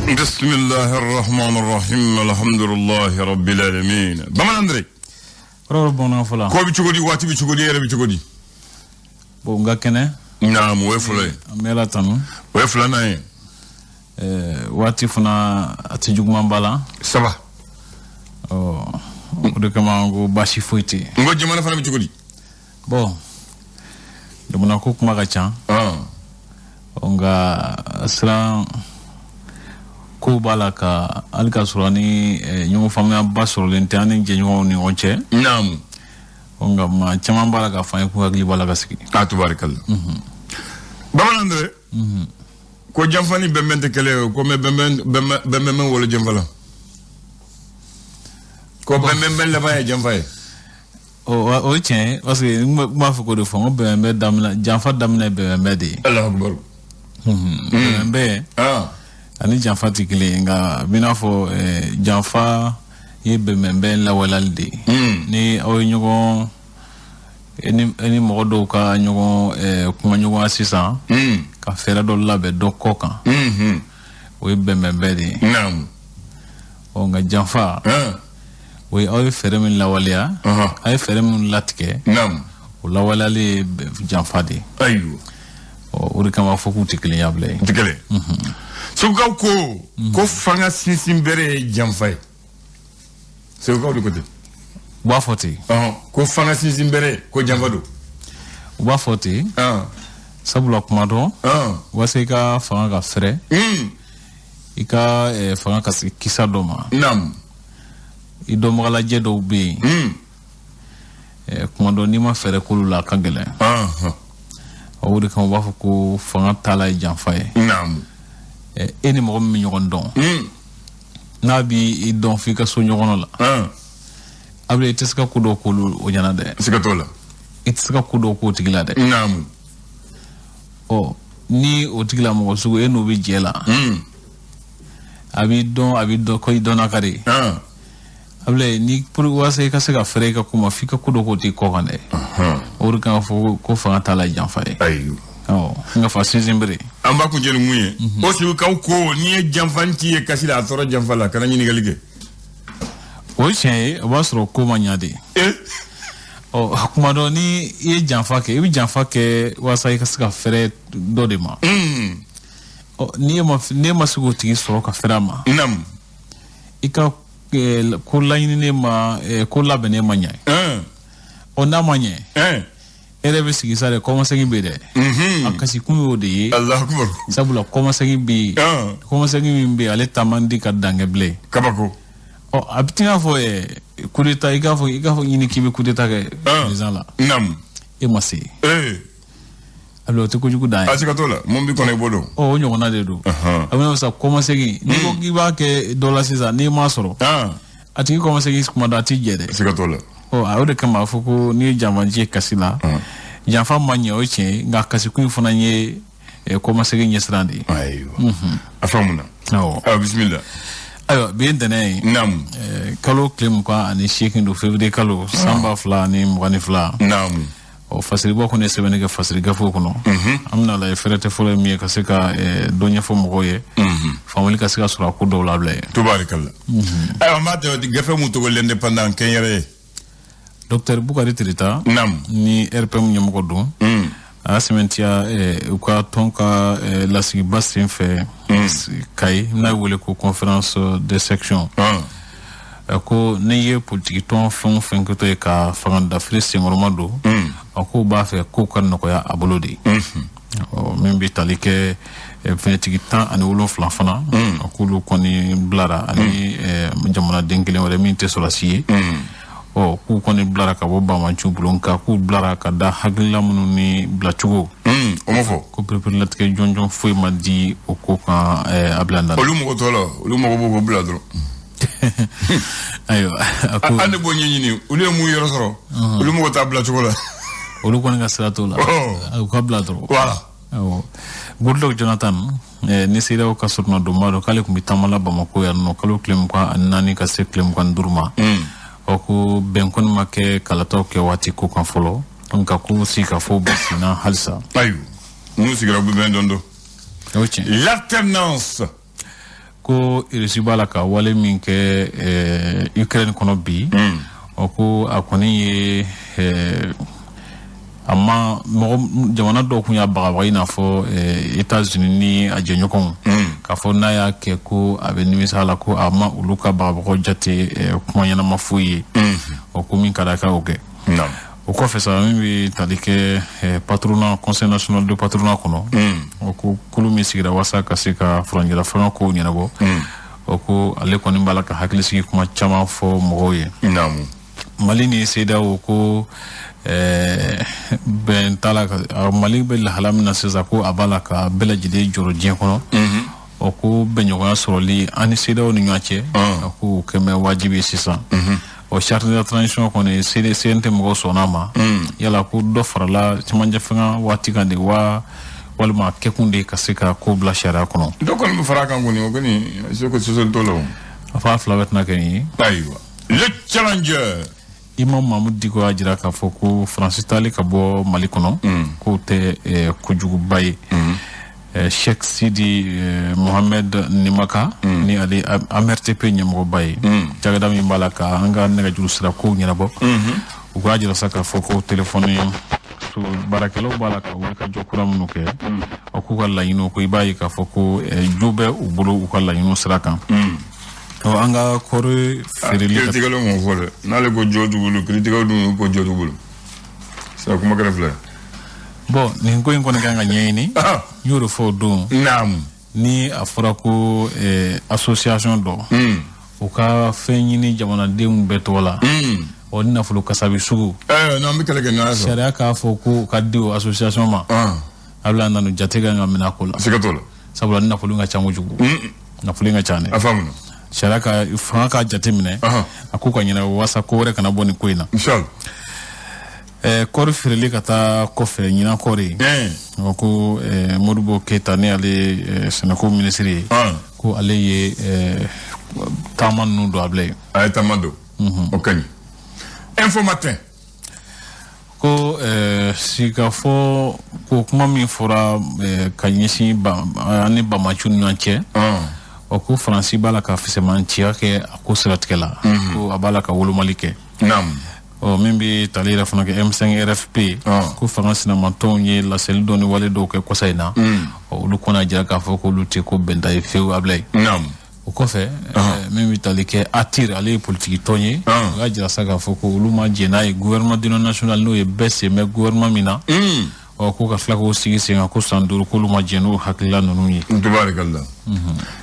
Bismillahi rahmani rahim, alhamdulillahi rabbil alamin. Bamanan Dre. Kɔrɔ bamanan fɔlɔ. Ko bɛ cogo di, waati bɛ cogo di, e yɛrɛ bɛ cogo di? Bon, n ka kɛnɛ. Naamu, o ye fɔlɔ ye. An bɛ Ala tanu. O ye filanan ye. Waati fana a tɛ juguman ba la. Saba. Ɔ, o de kama n ko baasi foyi tɛ yen. N ko jamana fana bɛ cogo di? Bon, jamana ko kuma ka ca. Nka siran kow b'a la ka hali ka sɔrɔ ni ɲɔgɔn faamuyaba sɔrɔlen tɛ an ni jɛɲɔgɔnw ni ɲɔgɔn cɛ. Naamu. Nka maa caman b'a la k'a fɔ an ye k'u hakili b'a la ka sigi. A tubarikala. Bamanan Dre. Ko janfa ni bɛnbɛn tɛ kelen ye, ko mɛ bɛnbɛn bɛ wolo janfa la. Ko bɛnbɛn laban ye janfa ye. O ye tiɲɛ ye, parce que n b'a fɔ k'o de fɔ, n ko bɛnbɛn daminɛ, janfa daminɛ bɛnbɛn de ye. Alahu akibaru. Bɛnbɛn ani janfa tɛ kelen ye, nka a bɛ n'a fɔ janfa ye bɛnbɛn lawaleyali de ye. Ni aw ye ɲɔgɔn ni mɔgɔ dɔw ka ɲɔgɔn kumaɲɔgɔnya sisan, ka fɛɛrɛ dɔ labɛn dɔ kɔ kan, o ye bɛnbɛn de ye. Naamu. Ɔ, nka janfa, o ye aw ye fɛɛrɛ min lawaleya, aw ye fɛɛrɛ min latigɛ, naamu, o lawaleyali ye janfa de ye. Ayiwa. Ɔ, o de kama fɔ k'u tɛ kelen ye bilen. Tɛ kelen. Segukaw ko ko fanga sinsin bere ye janfa ye. Segukaw de ko ten. U b'a fɔ ten. Ko fanga sinsin bere ko janfa don. U b'a fɔ ten. Sabula kuma dɔn, walasa i ka fanga ka fɛrɛ, i ka fanga ka se kisa dɔ ma. Naamu. I dɔnbagalajɛ dɔw bɛ yen. Kuma dɔ n'i ma fɛɛrɛ k'olu la, a ka gɛlɛn. O de kama u b'a fɔ ko fanga taala ye janfa ye. Naamu. E ni mɔgɔ min bɛ ɲɔgɔn dɔn, n'a b'i dɔn f'i ka so ɲɔgɔn la, a bɛ i tɛ se ka ko dɔw k'olu o ɲɛna dɛ. Siga t'o la. I tɛ se ka ko dɔw k'o tigi la dɛ. Naamu. Ɔ, ni o tigila mɔgɔ sugu e n'o bɛ jɛ la, a b'i dɔn, a b'i dɔn ko i dɔnna ka di. A bɛ ni pour walasa i ka se ka fɛɛrɛ i ka ko ma, f'i ka ko dɔ k'o tigi kɔ kan dɛ. O de kama fɔ ko fanga t'a la janfa ye. Ayiwa. Ɔ, n ka fa sinsin bere. An b'a kuncɛ ni mun ye? O segukaw ko n'i ye janfa ci ye kasi la, a tɔɔrɔ janfa la, kana ɲininkali kɛ. O ye tiɲɛ ye, o b'a sɔrɔ ko ma ɲa de. Ɔ, kuma dɔ ni i ye janfa kɛ, i bɛ janfa kɛ walasa i ka se ka fɛɛrɛ dɔ de ma. Ɔ, n'i ma se k'o tigi sɔrɔ ka fɛrɛ a ma. Naamu. I ka ko laɲininen ma, ko labɛnnen ma ɲɛ. Ɔ, n'a ma ɲɛ, e yɛrɛ bɛ sigi sa dɛ, kɔmasegin bɛ dɛ. A kasikun y'o de ye. Alahu akibaru. Sabula kɔmasegin bɛ yen. Kɔmasegin min bɛ yen, ale taa man di ka dan kɛ bilen. Kabako. Ɔ, a bɛ t'i n'a fɔ coup d'état, i k'a fɔ ɲini k'i bɛ coup d'état kɛ président la. Naamu. E ma se. Alors o tɛ kojugu dan ye. A siga t'o la, mun b'i kɔnɔ i b'o dɔn. Ɔ, o ɲɔgɔnna de don. A bɛ sa kɔmasegin, n'i ko k'i b'a kɛ dɔ la sisan, n'i m'a sɔrɔ, a tigi kɔmasegin kuma dɔ a t'i jɛ dɛ. Siga t'o la. Ɔ, o de kama a fɔ ko n'i ye janfanci ye kasi la, janfa ma ɲɛ, o ye tiɲɛ ye, nka kasikun in fana ye kɔmasegin ɲɛsiran de ye. Ayiwa. A faamuna. Awɔ. Ayiwa, bisimila. Ayiwa, bi ye ntɛnɛn ye. Naamu. Kalo tile 28 don, février kalo, san 2022. Naamu. Ɔ, fasiribɔ kɔni ye sɛbɛnni kɛ fasiri gafew kɔnɔ. An bɛna lajɛ fɛɛrɛ tɛ fɔlɔ ye min ye ka se ka dɔ ɲɛfɔ mɔgɔw ye. Faamuyali ka se ka sɔrɔ a ko dɔw la bilen. Tubaarikala. Ayiwa, an b'a tɛmɛ gafe mun tɔgɔ l'Indépendant kɛnyɛrɛ ye. Docteur Bukari Tereta. Naamu. Ni RPM ɲɛmɔgɔ don. A y'a sɛmɛntiya u ka tɔn ka lasigiba sen fɛ Kayi, n'a ye wele ko conférence de section. Ko n'i ye politiki tɔn fɛn o fɛn kɛtɔ ye ka fanga dafiri senkɔrɔma don, a k'o b'a fɛ k'o ka nɔgɔya a bolo de. Ɔ, min bɛ tali kɛ finitigi 17 fana, a k'olu kɔni bilara, ani jamanaden kelen wɛrɛ min tɛ sɔrɔdasi ye. Ɔ, k'u kɔni bilara ka bɔ banbaanciw bolo, nka k'u bilara ka da hakilila minnu ni bilacogo. O ma fɔ. Ko pereperelatigɛ jɔnjɔn foyi ma di o ko kan a bila na. Olu mɔgɔ t'o la, olu mɔgɔ b'o bila dɔrɔn. Ayiwa, a ko an de b'o ɲɛɲini, olu ye mun yɔrɔ sɔrɔ, olu mɔgɔ t'a bila cogo la. Olu kɔni ka sira t'o la. U ka bila dɔrɔn. Voilà. Awɔ. Goodluck Jonathan, ni CEDEAO ka soronadonba don, k'ale tun bɛ taama la Bamakɔ yan nɔ kalo tile 24 ka se tile 25 ma. Ɔ, ko bɛn kɔni ma kɛ kalataw kɛ waati ko kan fɔlɔ, nka ko sigikafɔ bɛ sen na halisa. Ayiwa, n'u sigira u bɛ bɛn dɔn dɔn. O tiɲɛ. L'alternance. Ko Russie b'a la ka wale min kɛ Ukraine kɔnɔ bi, o ko a kɔni ye a ma mɔgɔ jamana dɔw kun y'a bagabaga i n'a fɔ États-Unis ni a jɛɲɔgɔnw, k'a fɔ n'a y'a kɛ ko a bɛ nimisa la, ko a ma olu ka bagabagaw jate kuma ɲɛnama foyi ye. O ko min ka d'a ka o kɛ. O kɔfɛ sa, min bɛ tali kɛ patronat, Conseil national de patronat kɔnɔ, o ko kulu min sigira walasa ka se ka furancɛla fanga kow ɲɛnabɔ, o ko ale kɔni b'a la ka hakilisigi kuma caman fɔ mɔgɔw ye. Mali ni CEDEAO ko bɛn t'a la, Mali bɛ lahala min na sisan, ko a b'a la ka bɛɛ lajɛlen jɔrɔ diɲɛ kɔnɔ. O ko bɛnɲɔgɔnya sɔrɔli an ni CEDEAO ni ɲɔgɔn cɛ, a ko o kɛmɛ wajibi ye sisan. O charte de la transition kɔni, CNT mɔgɔw sɔnna a ma. Yala ko dɔ farala cɛmancɛ fanga waati kan de wa, walima kɛkun de ka se ka ko bila sariya kɔnɔ? Dɔ kɔni bɛ fara a kan kɔni, o kɔni se ko sɔsɔli t'o la o. A fɔ a fila bɛɛ tɛna kɛ nin ye. Ayiwa, Le Challenger. Imam Mahmoud Dicko y'a jira k'a fɔ ko Faransi taali ka bɔ Mali kɔnɔ, k'o tɛ kojuguba ye. Sheikh Sidi Mohamed Nimaka, ni ale AMRTP ɲɛmɔgɔba ye, cakɛda min b'a la ka an ka nɛgɛjuru sira kow ɲɛnabɔ, u k'a jira sa k'a fɔ ko telefɔni so baarakɛlaw b'a la ka wulikajɔ kura minnu kɛ, o k'u ka laɲiniw, ko i b'a ye k'a fɔ ko jo bɛ u bolo u ka laɲiniw sira kan. An ka kɔɔri feereli. Kiiritigɛlaw m'o fɔ dɛ, n'ale ko jo t'u bolo, kiiritigɛlaw dun ko jo t'u bolo, sisan kuma kɛra filɛ. Bon, nin ko in kɔni kan ka ɲɛɲini, n y'o de fɔ o don. Ni a fɔra ko association dɔ u ka fɛn ɲini jamanadenw bɛɛ tɔgɔ la, o ni nafolo kasabi sugu. N'an bɛ kɛlɛ kɛ ɲɔgɔn fɛ. Sariya k'a fɔ ko u ka di o association ma, a bɛ na jate kan ka minɛ a ko la. Siga t'o la. Sabula ni nafolo in ka ca kojugu. Nafolo in ka ca dɛ. A faamuna. Sariya ka fanga k'a jate minɛ, a ko ka ɲɛnabɔ walasa ko wɛrɛ kana bɔ nin ko in na. Inshallah. Kɔɔri feereli ka taa kɔfɛ ɲinan kɔɔri, o ko Modibo Keyita, ni ale sɛnɛko minisiri ye, ko ale ye taama ninnu don a bila ye. A ye taama don. O ka ɲi. Info Matin. Ko sigikafɔ ko kuma min fɔra ka ɲɛsin an ni bamaciw ni ɲɔgɔn cɛ, o ko Faransi b'a la ka fisamanciya kɛ a ko siratigɛ la, ko a b'a la ka wolomali kɛ. Ɔ min bɛ tali yɛrɛ fana kɛ M5 RFP, ko fanga sinamatɔnw ye laseli dɔ ni wale dɔw kɛ kɔsa in na, olu kɔni y'a jira k'a fɔ k'olu tɛ ko bɛnta ye fiyewu a bila ye. O kɔfɛ, min bɛ tali kɛ ATIR, ale ye politiki tɔn ye, o y'a jira sa k'a fɔ ko olu ma jɛn n'a ye gouvernement d'union nationale, n'o ye bɛɛ sen bɛ gouvernement min na, ɔ ko ka tila k'o sigi sen kan ko san 5, k'olu ma jɛn n'o hakilila ninnu ye. Tubaarikala.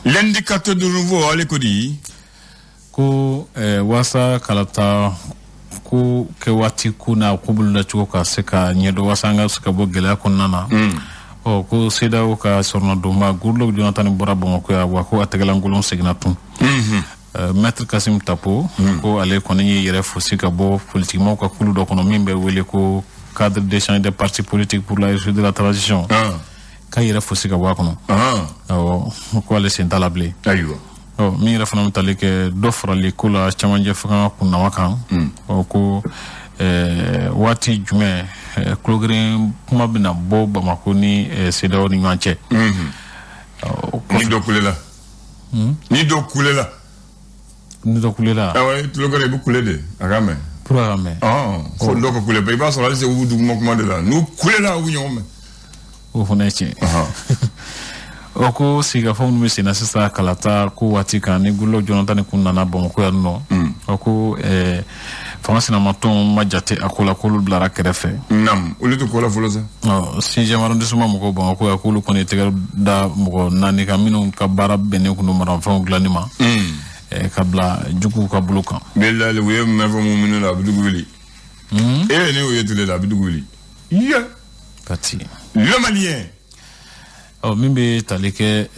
L'indicateur de nouveau, ale ko di. Ko walasa kalata ko kɛ waati ko n'a ko boloda cogo ka se ka ɲɛdɔn, walasa an ka se ka bɔ gɛlɛya kɔnɔna na, ɔ ko CEDEAO ka sɔrɔnadonba Goodluck Jonathan bɔra Bamakɔ yan, wa ko a tɛgɛlankolon seginna tun. Maître Kassim Tapo, ko ale kɔni y'i yɛrɛ fosi ka bɔ politikimaw ka kulu dɔ kɔnɔ min bɛ wele ko Cadre d'échange des partis politiques pour la réussite de la transition, k'a yɛrɛ fosi ka bɔ a kɔnɔ. Awɔ, ko ale sen t'a la bilen. Ayiwa. Ɔ min yɛrɛ fana bɛ tali kɛ dɔ farali ko la camancɛ fanga kunnama kan, ɔ ko waati jumɛn kulogirin kuma bɛna bɔ Bamako ni CEDEAO ni ɲɔgɔn cɛ? Ni dɔ kulela. Ni dɔ kulela. Ni dɔ kulela. Awɔ, tulokɛra i bɛ kule de, a ka mɛn. Pour a ka mɛn. Fo dɔ ka kule, i b'a sɔrɔ halisa u b'u duguma kuma de la, n'u kulela u bɛ ɲɔgɔn mɛn. O fana ye tiɲɛ. O ko sigikafɔ minnu bɛ sen na sisan kalata ko waati kan, ni Goodluck Jonathan kun nana Bamakɔ yan nɔ, o ko fanga sinamatɔnw ma jate a ko la, k'olu bilara kɛrɛfɛ. Naam, olu tɛ ko la fɔlɔ sa. Ɔ 6e arrondissement mɔgɔw Bamakɔ yan, k'olu kɔni tɛgɛ da mɔgɔ 4 kan minnu ka baara bɛnnen kun don maramafɛnw dilanni ma, ka bila juguw ka bolo kan. Bilahi, u ye mɛn fɔ mun minnu la, a bɛ dugu wuli. Ne y'o ye tile la, a bɛ dugu wuli. Ye. Pati. Le Malien. Ɔ min bɛ tali kɛ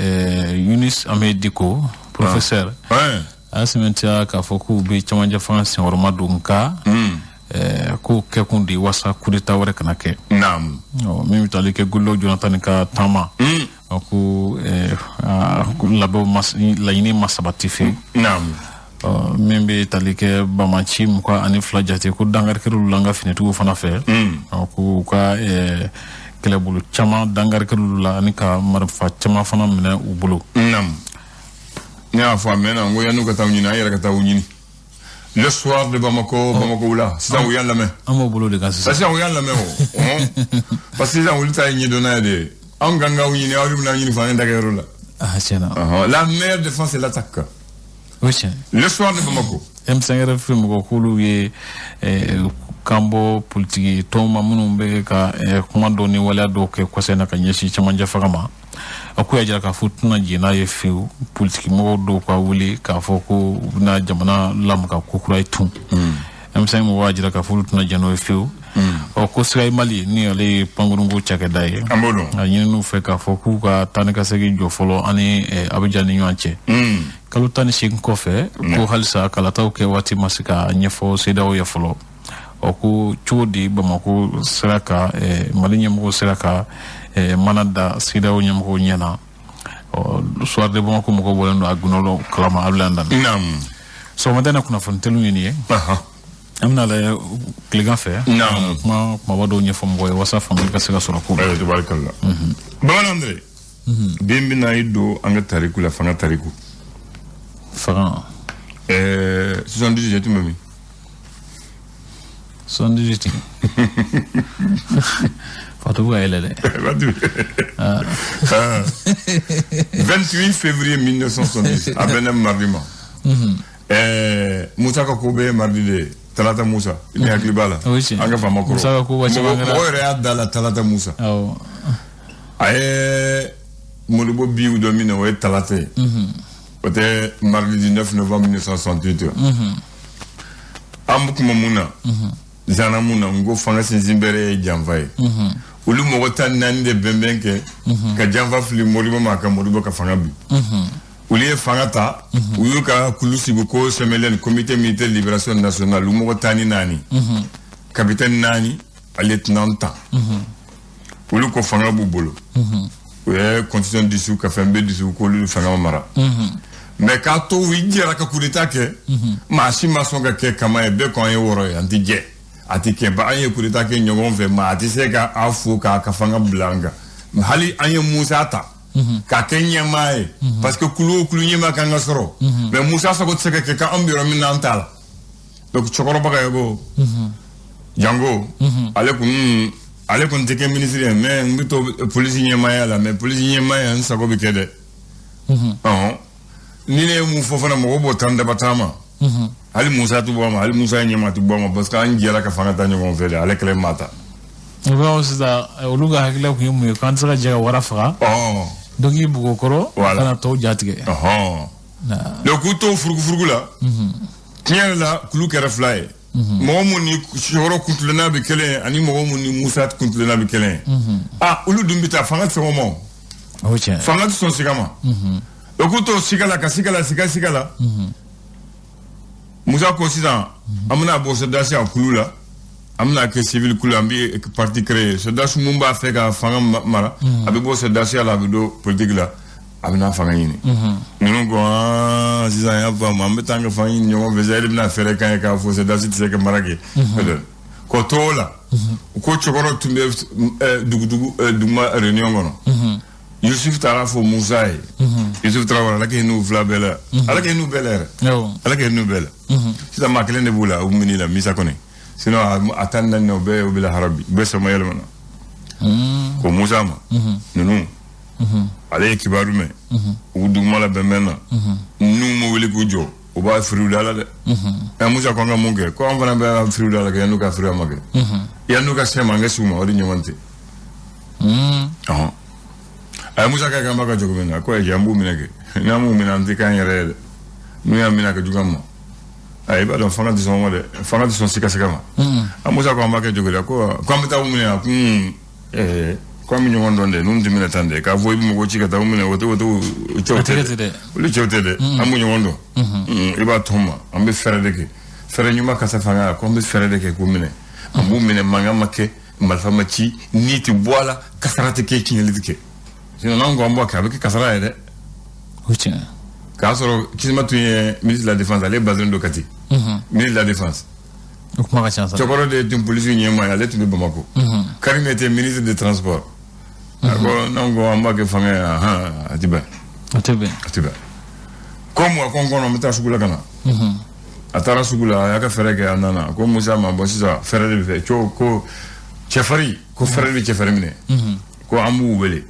Yunis Ahmed Dicko, professeur, a y'a sɛmɛntiya k'a fɔ k'u bɛ camancɛ fanga senkɔrɔma don, nka k'o kɛkun de ye walasa coup d'état wɛrɛ kana kɛ. Ɔ min bɛ tali kɛ Goodluck Jonathan ka taama, ɔ ko labɛnw ma, laɲini ma sabati fiyewu. Ɔ min bɛ tali kɛ bamaci 22 jate, ko dankari kɛr'olu la an ka finitigiw fana fɛ. Ɔ ko u ka kɛlɛbolo caman dankari kɛr'olu la ani ka marifa caman fana minɛ u bolo. Ne y'a fɔ a mɛnna, n ko yan'u ka taa ɲini, an yɛrɛ ka taa u ɲini. Le Soir de Bamako, Bamako la sisan, u y'an lamɛn. An b'o bolo de kan sisan. Sisan u y'an lamɛn o, parce que sisan olu ta ye ɲɛdɔnna ye de. Anw kan k'aw ɲini, aw de bɛna ɲini fanga dakɛyɔrɔ la. Ah, tiɲɛna. La meilleure défense, c'est l'attaque. O tiɲɛ. Le Soir de Bamako. M5RFP mɔgɔ k'olu ye kan bɔ politiki tɔnw ma minnu bɛ ka kuma dɔw ni waleya dɔw kɛ kɔsɛ na ka ɲɛsin cɛmancɛ fanga ma. A ko y'a jira k'a fɔ tɛna jɛn n'a ye fiyewu politiki mɔgɔw dɔw ka wuli k'a fɔ ko u bɛna jamana lamaga ko kura ye tun. M5 mɔgɔw y'a jira k'a fɔ olu tɛna jɛn n'o ye fiyewu. Ɔ, ko Sky Mali ni ale ye pankurunko cakɛda ye, An b'o dɔn. A ɲininiw fɛ k'a fɔ k'u ka taa ni ka segin jɔ fɔlɔ ani Abijan ni ɲɔgɔn cɛ. Kalo 18 kɔfɛ, ko halisa kalataw kɛ waati ma se ka ɲɛfɔ CEDEAO ye fɔlɔ. Ɔ, ko cogo di Bamako sera ka Mali ɲɛmɔgɔw sera ka mana da CEDEAO ɲɛmɔgɔw ɲɛ na? Ɔ, Soir de Bamako mɔgɔw bɔlen don a gundo kalama. Abdoulaye Dane, sɔgɔmada in na kunnafoni teliw ye nin ye. An bɛna lajɛ tilegan fɛ, kuma kumaba dɔw ɲɛfɔ mɔgɔw ye walasa faamuyali ka se ka sɔrɔ ko la. Tabarikalla. Bamanan Andre, den bɛna i don an ka tariku la, fanga tariku. Fanga. 78 tun bɛ min? 78, Fatou bɛ ka yɛlɛ dɛ. 28 février 1970, a bɛnna mardi ma. Musa ka ko bɛɛ ye mardi de ye. Talata Musa, ni hakili b'a la. An ka faama kɔrɔ. Musa ka ko caman kɛra. Mɔgɔ yɛrɛ y'a da la Talata Musa. A ye Modibo biw dɔ min na, o ye talata ye. O tɛ mardi 19 novembre 1968. An bɛ kuma mun na? Zana mun na? N ko fanga sinsin bɛrɛ ye janfa ye. Olu mɔgɔ 14 de bɛnbɛn kɛ ka janfa fili Modibo ma, ka Modibo ka fanga bin. Olu ye fanga ta, u y'u ka kulu sigi ko CMLN, Comité militaire libération nationale. U mɔgɔ 14, capitaine 4, lieutenant 10. Olu ko fanga b'u bolo. U ye constitution dissous, ka fɛn bɛɛ dissous, k'olu fanga mara. Mais k'a to u jɛra ka coup d'état kɛ, maa si ma sɔn ka kɛ kama ye. Bɛɛ ko an ye wɔɔrɔ ye, an tɛ jɛ, a tɛ kɛ ba. An ye coup d'état kɛ ɲɔgɔn fɛ, maa tɛ se ka a fo k'a ka fanga bila an kan. Hali an ye Musa ta k'a kɛ ɲɛmaa ye, parce que kulu o kulu ɲɛmaa kan ka sɔrɔ, mais Musa sago tɛ se ka kɛ k'an bɛ yɔrɔ min na, an t'a la. Donc cɛkɔrɔba ka ko jango ale kun tɛ kɛ ministre ye, mais n bɛ to polisi ɲɛmaaya la. Mais polisi ɲɛmaaya, n sago bɛ kɛ dɛ. Ɔhɔn, ni ne ye mun fɔ fana, mɔgɔw b'o tan daba taama. Hali Musa tɛ bɔ a ma, hali Musa ye ɲɛmaa tɛ bɔ a ma, parce que an jɛra ka fanga ta ɲɔgɔn fɛ de, ale kɛlɛ maa ta. O b'a sisan, olu ka hakilila kun ye mun ye? K'an tɛ se ka jɛ ka wara faga. Donc i bugo kɔrɔ ka na tɔw ja tigɛ. Donc k'u to furugufurugu la, tiɲɛ yɛrɛ la, kulu kɛra fila ye: mɔgɔ mun ni sɔrɔ kuntilenna bɛ kelen ye, ani mɔgɔ mun ni Musa kuntilenna bɛ kelen ye. Ah, olu dun bɛ taa, fanga tɛ sɔn o ma o. Fanga tɛ sɔn siga ma. Donc k'u to siga la, ka siga la, siga siga la, Musa ko sisan an bɛna bɔ sɔrɔdasi a kulu la, an bɛna kɛ civil kulu, an bɛ parti créer. Sɔrɔdasi mun b'a fɛ ka fanga mara, a bɛ bɔ sɔrɔdasiya la, a bɛ don politique la, a bɛna fanga ɲini. Ninnu ko aa, sisan y'a faamu, an bɛ taa an ka fanga ɲini ɲɔgɔn fɛ sa, e de bɛna fɛɛrɛ k'an ye k'a fɔ sɔrɔdasi tɛ se ka mara kɛ. K'o to o la, ko cɛkɔrɔ tun bɛ dugu duguma réunion kɔnɔ. Yusuf taara fɔ Musa ye. Yusuf Tarawele, Ala ka hinɛ u fila bɛɛ la, Ala ka hinɛ u bɛɛ la yɛrɛ, Ala ka hinɛ u bɛɛ la. Sisan maa kelen de b'u la, u mini la, Misa kɔni. Sinon a 14 na, u bɛɛ u bɛ lahara bi, u bɛɛ sama yɛlɛmana. Ko Musa ma ninnu, ale ye kibaru mɛn u duguma la bɛnbɛn na, n'u ma wuli k'u jɔ, u b'a firiw da la dɛ. Ɛ, Musa ko an ka mun kɛ? Ko an fana bɛ firiw da la kɛ, yan'u ka firiw ma kɛ, yan'u ka se ma, an ka s'u ma, o de ɲɔgɔn tɛ. Ɔhɔn, a ye Musa kɛ k'an b'a ka cogo min na, ko ayi, an b'u minɛ kɛ, n'an m'u minɛ, an tɛ k'an yɛrɛ ye dɛ. N'u y'an minɛ, a ka jugu an ma. A i b'a dɔn, fanga tɛ sɔn o ma dɛ, fanga tɛ sɔn siga ma. A Musa ko an b'a kɛ cogo di? Ko an bɛ taa u minɛ. A ko ko an bɛ ɲɔgɔn dɔn dɛ, ninnu tɛ minɛ tan dɛ. K'a fɔ i bɛ mɔgɔ ci ka taa u minɛ, o tɛ o cɛw tɛ dɛ, olu cɛw tɛ dɛ, an b'u ɲɔgɔn dɔn. I b'a tɔn ma, an bɛ fɛɛrɛ de kɛ, fɛɛrɛ ɲuman kasa fanga la, ko an bɛ fɛɛrɛ de kɛ k'u minɛ, an b'u minɛ, mankan ma kɛ, marifa ma ci, ni tɛ bɔ a la, kasara tɛ kɛ, tiɲɛli tɛ kɛ. Sinon n'an ko an b'a kɛ, a bɛ kɛ kasara ye dɛ. O tiɲɛ. K'a sɔrɔ Kisima tun ye ministre de la Défense, ale basé don Kati, ministre de la Défense. O kuma ka ca sa. Cɛkɔrɔ de tun polisi ɲɛmaa ye, ale tun bɛ Bamako. Karim était ministre des Transports. A ko n'an ko an b'a kɛ fanga ye, ahan, a tɛ bɛn. A tɛ bɛn. A tɛ bɛn. Ko Ko mun? A ko n kɔnɔ, n bɛ taa sugu la ka na. A taara sugu la, a y'a ka fɛɛrɛ kɛ, a nana ko Musa ma bɔn sisan, fɛɛrɛ de bɛ fɛ co ko cɛfarin, ko fɛɛrɛ de bɛ cɛfarin minɛ, ko an b'u wele,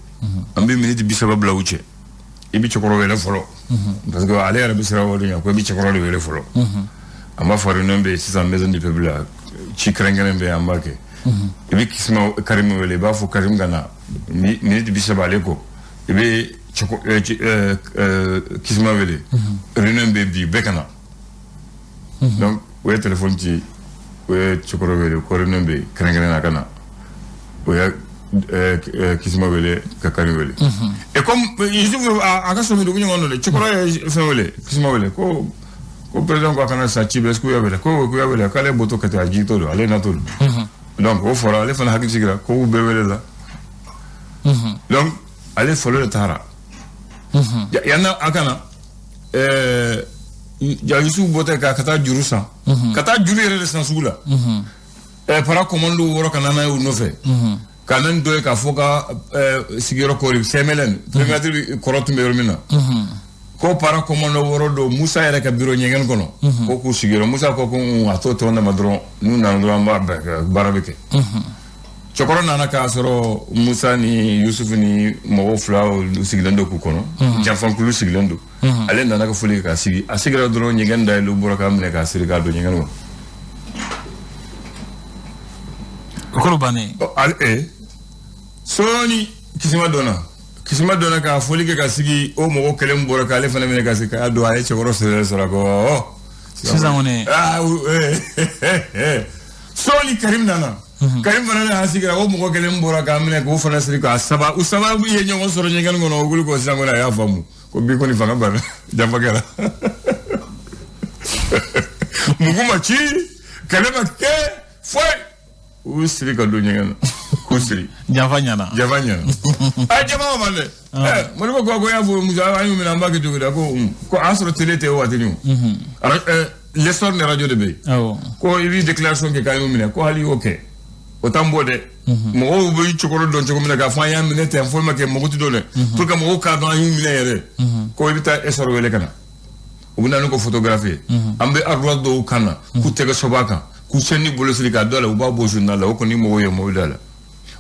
an bɛ miniti 30 bila u cɛ, i bɛ cɛkɔrɔba wele fɔlɔ, parce que ale yɛrɛ bɛ siran o de ɲɛ, ko i bɛ cɛkɔrɔba de wele fɔlɔ. An b'a fɔ réunion bɛ yen sisan, maison du peuple la, ci kɛrɛnkɛrɛn bɛ yen, an b'a kɛ. I bɛ Kisima Karim wele, i b'a fɔ Karim ka na miniti 30 ale kɔ, i bɛ Kisima wele, réunion bɛ bi, bɛɛ ka na. Donc o ye téléphone ci, o ye cɛkɔrɔba wele ko réunion bɛ yen kɛrɛnkɛrɛn na, ka na. O ye Kisima wele ka Karim wele. Et comme Yusuf a ka sɔmi dugu ɲɔgɔn don dɛ, cɛkɔrɔba ye fɛn wele, Kisima wele ko président ko a kana sa ci bɛ, est-ce que u y'a wele? Ko k'u y'a wele, k'ale bɔtɔ ka taa, a jigitɔ don, ale natɔ don. Donc o fɔra, ale fana hakili sigira ko u bɛɛ wele la. Donc ale fɔlɔ de taara yanni a ka na. Ja Yusuf bɔtɔ ka taa juru san, ka taa juru yɛrɛ de san sugu la, para commando wɔɔrɔ ka na n'a ye u nɔfɛ, ka na ni dɔ ye k'a fɔ ka sigiyɔrɔ kɔri CMLN primature kɔrɔ tun bɛ yɔrɔ min na, ko para commando wɔɔrɔ don Musa yɛrɛ ka bureau ɲɛgɛn kɔnɔ, ko k'u sigiyɔrɔ. Musa ko a t'o tɔn dama dɔrɔn, n'u nana dɔrɔn, an b'a bɛɛ kɛ, baara bɛ kɛ. Cɛkɔrɔ nana k'a sɔrɔ Musa ni Yusuf ni mɔgɔw fila sigilen don k'u kɔnɔ, janfankulu sigilen don. Ale nana ka foli kɛ k'a sigi, a sigira dɔrɔn, ɲɛgɛn dayɛlɛ, u bɔra k'a minɛ k'a siri k'a don ɲɛgɛn kɔnɔ. O kɔrɔ bannen. Ale sɔɔni Kisima donna, Kisima donna k'a foli kɛ ka sigi, o mɔgɔ kelen bɔra k'ale fana minɛ ka sigi k'a don. A ye cɛkɔrɔ sɔrɔ ko sisan kɔni. Sɔɔni Karim nana. Karim fana y'a sigira, o mɔgɔ kelen bɔra k'a minɛ k'o fana siri k'a saba, u saba ye ɲɔgɔn sɔrɔ ɲɛgɛn kɔnɔ. O wuli ko sisan kɔni a y'a faamu ko bi kɔni fanga banna, janfa kɛra, mugu ma ci, kɛlɛ ma kɛ, foyi, u y'u siri ka don ɲɛgɛn na k'u siri. Janfa ɲɛna. Janfa ɲɛna. A jama ma ban dɛ. Moribo ko y'a fɔ Musa, an y'u minɛ, an b'a kɛ cogo di? A ko a y'a sɔrɔ télé tɛ o waati ni o l'essor ni radio de bɛ yen, ko i b'i déclaration kɛ k'an y'u minɛ, ko hali y'o kɛ, o t'an bɔ dɛ. Mɔgɔw bɛ cɛkɔrɔ dɔn cogo min na k'a fɔ an y'a minɛ ten, foyi ma kɛ, mɔgɔ ti dɔn dɛ, pour que mɔgɔw k'a dɔn an y'u minɛ yɛrɛ, ko i bɛ taa essor wele ka na, u bɛ na n'u ka photographie ye, an bɛ ardoise dɔw kan na k'u tɛgɛ sɔba kan, k'u sen ni bolo siri k'a dɔ la, u b'a bɔ journal la, o kɔni mɔgɔw ye mobili la.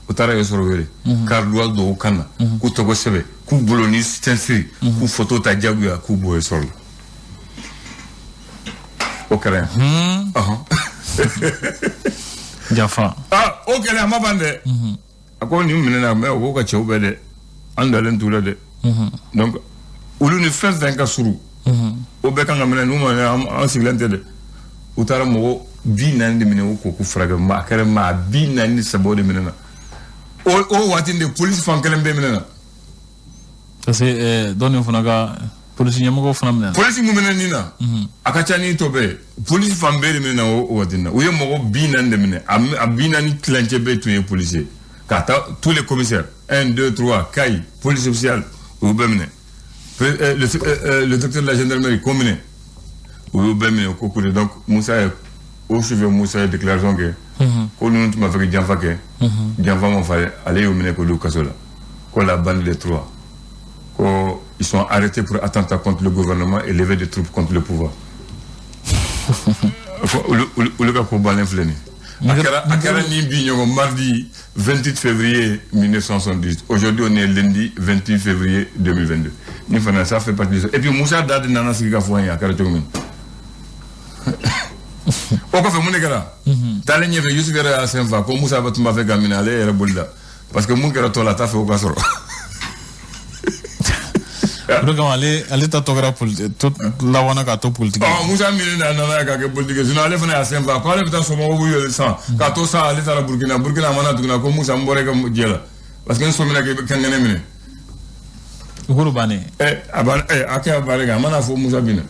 U taara essor wele k'ardoise dɔw kan na, k'u tɔgɔ sɛbɛn, k'u bolo ni siri, k'u photo ta jagoya, k'u bɔ essor la. O kɛra yan. Janfa. O kɛlen, a ma ban dɛ. A ko nin minɛna mɛ, o ko ka cɛw bɛɛ dɛ, an dalen t'u la dɛ. Donc olu ni fɛn fɛn ka surun, o bɛɛ kan ka minɛ, n'u ma an sigilen tɛ dɛ. U taara mɔgɔ 40 de minɛ, o ko k'u furakɛ, a kɛra maa 43 de minɛ na o waati de, polisi fan kelen bɛɛ minɛ na. Parce que dɔ nin fana ka polisi ɲɛmɔgɔw fana minɛ na. Polisi mun minɛ nin na, a ka ca ni tɔ bɛɛ ye, polisi fan bɛɛ de minɛ na o waati na. U ye mɔgɔ 40 de minɛ, a 40 tilancɛ bɛɛ tun ye polisi ye, ka taa tous les commissaires 1 2 3 Kayi police spéciale, u y'u bɛɛ minɛ. Le docteur de la gendarmerie ko minɛ, u y'u bɛɛ minɛ ko kule. Donc Musa ye o sufɛ, Musa ye déclaration kɛ ko ninnu tun b'a fɛ ka janfa kɛ, janfa ma fa, ale y'u minɛ k'olu kaso la, ko la bande des trois, ko ils sont arrêtés pour attentat contre le gouvernement et lever des troupes contre le pouvoir. Olu ka ko bannen filɛ nin ye. A kɛra nin bi ɲɔgɔn mardi 28 février 1978. Aujourd'hui on est lundi 28 février 2022. Nin fana, ça fait partie de. Et puis Musa da de nana sigi ka fɔ an ye a kɛra cogo min. O kɔfɛ mun de kɛra? Taalen ɲɛfɛ, Yusuf yɛrɛ y'a sen fa ko Musa tun b'a fɛ ka minɛ, ale yɛrɛ bolila, parce que mun kɛra tɔ la, a t'a fɛ o ka sɔrɔ. O de kama ale ta tɔ kɛra labanna k'a to politique. Musa minɛ a nana k'a kɛ politique, sinon ale fana y'a sen fa ko ale bɛ taa somɔgɔw wele sisan k'a to sa, ale taara Burukina, Burukina a ma na tuguni, ko Musa n bɔra i ka jɛ la, parce que n sɔmina k'i bɛ kankɛnɛ minɛ. O kɔrɔ bannen. A ban a kɛ a baara kɛ, a mana fɔ Musa binna.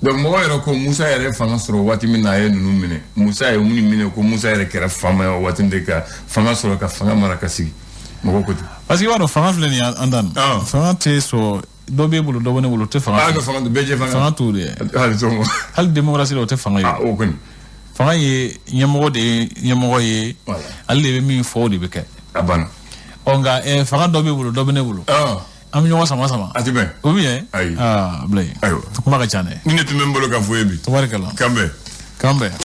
Donc mɔgɔ yɛrɛ ko Musa yɛrɛ fanga sɔrɔ waati min na, a ye ninnu minɛ, Musa ye minnu minɛ, ko Musa yɛrɛ kɛra faama ye o waati de ka fanga sɔrɔ, ka fanga mara ka sigi, mɔgɔ ko ten. Parce que i b'a dɔn fanga filɛ nin ye an dan. Fanga tɛ sɔrɔ dɔ b'e bolo, dɔ bɛ ne bolo, o tɛ fanga. Fanga bɛɛ jɛ fanga. Fanga t'o de ye. Hali sɔngɔ. Hali démocratie la o tɛ fanga ye. O kɔni. Fanga ye ɲɛmɔgɔ de ye, ɲɛmɔgɔ ye. Ale de bɛ min fɔ, o de bɛ kɛ. A banna. Ɔ nka fanga dɔ b'e bolo, dɔ bɛ ne bolo. An bɛ ɲɔgɔn sama sama. A tɛ bɛn. Ou bien? Ayi. Aa, Ablaye. Ayiwa. Kuma ka ca dɛ. Ni ne tun bɛ n bolo ka fɔ ye bi. Tabarikala. Kan bɛn. K'an bɛn.